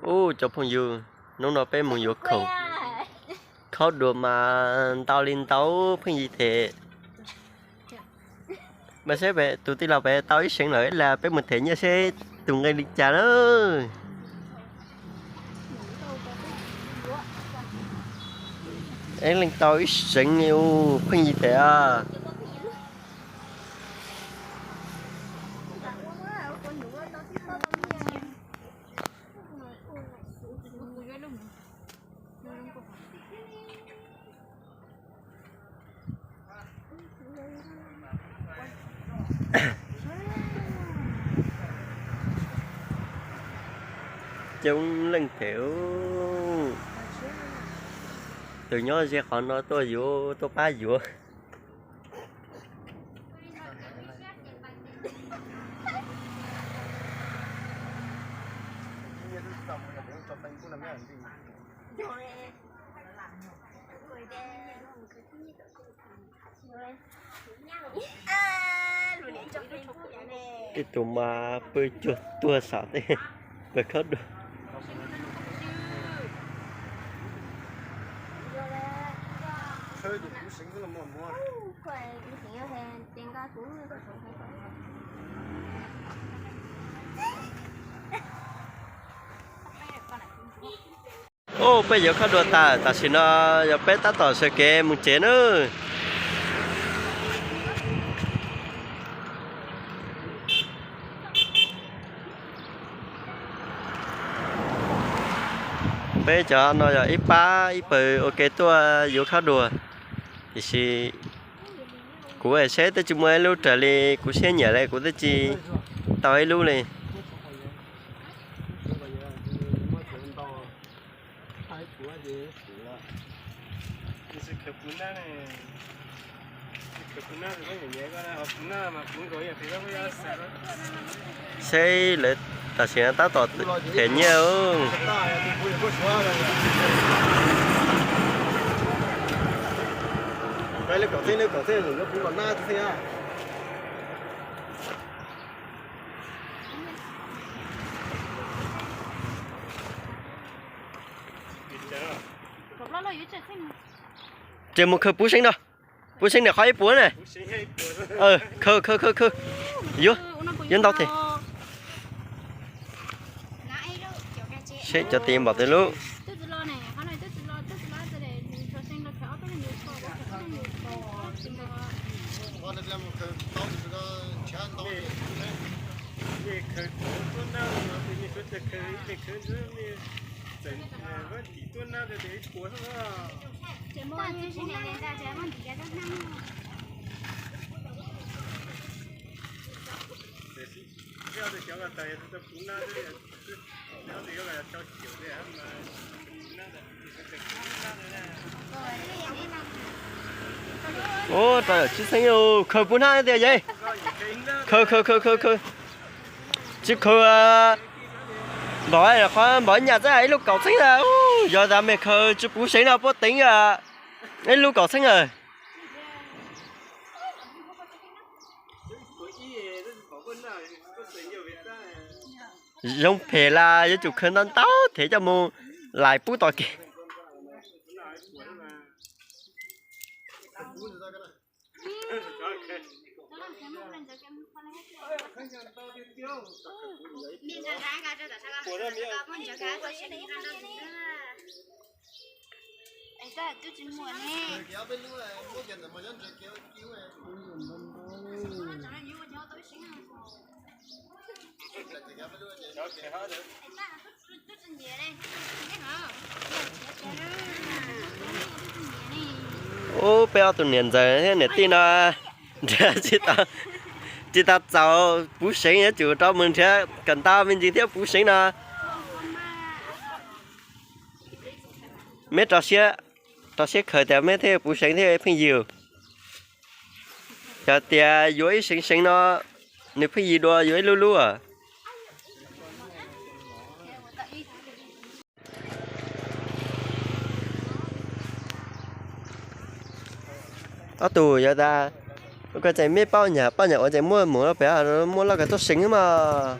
Ub, cov phooj ywg, hnub no peb mus yuav khoom, khob duas mas ntau li ntau, pheej yig them. Mas saib pem tus tij laug pem tau ib seev lawm ib las, peb mus them nyiaj seb tus nqi li cas na. Ib leeg tau ib seev li, pheej yig them. Coob leej them. Tus nyob ze qhov no tuaj yuav, tuaj pab yuav. Ib tug mas pw cuag tuag saum tej pawg khob duas. Ub, peb yuav khob duas tas, tam sim no yog peb tab tom sawv kev mus tsev nawb. Peb cov no yog ib pab ib pawg ua ke tuaj yuav khob duas, tiam sis kuv saib twb tsis muaj ib lub raws li kuv siab nyiam li, kuv twb tsis tau ib lub li. Saib lawv tam sim no tab tom them nyiaj. Ces mus khaws puv seev no. Puv seev niam qhov ib puas na. Khaws, khaws, khaws, khaws. Yuav, yuav ntau thiab. Seb cov tid npaum twg lub. Ub, rau yawm Tswb Xeeb, khaws puv hnab tiag yej. Khaws, khaws, khaws, khaws, khaws. Tsis khaws npaum, qhov npaum nyaj txeb ib lub kaum txheeb na. Yog tas mej khaws tsis puv seev no puab teev ib lub kaum txheeb na. Zoo phem las yuav tsum khaws ntau ntau thiab coj mus lais pub tom kev. Ub, peb ob tug niam ntxawm thiab niam tij no nrhiav tsis tau, tsis tau txaus puv seev, yuav tsum rov mus nrhiav kom ntau me ntsis thiab puv seev no. Meb rau siab, rau siab khaws tias meb thiaj puv seev thiab pheej yig. Yog tias yuav ib seev seev no, nws pheej yig dua yuav ib lub lub. Ob tug yog tas, ua ko ces meb paub nyam, paub nyam ua ces muaj mus pem muaj loj kawg tuaj seev mas.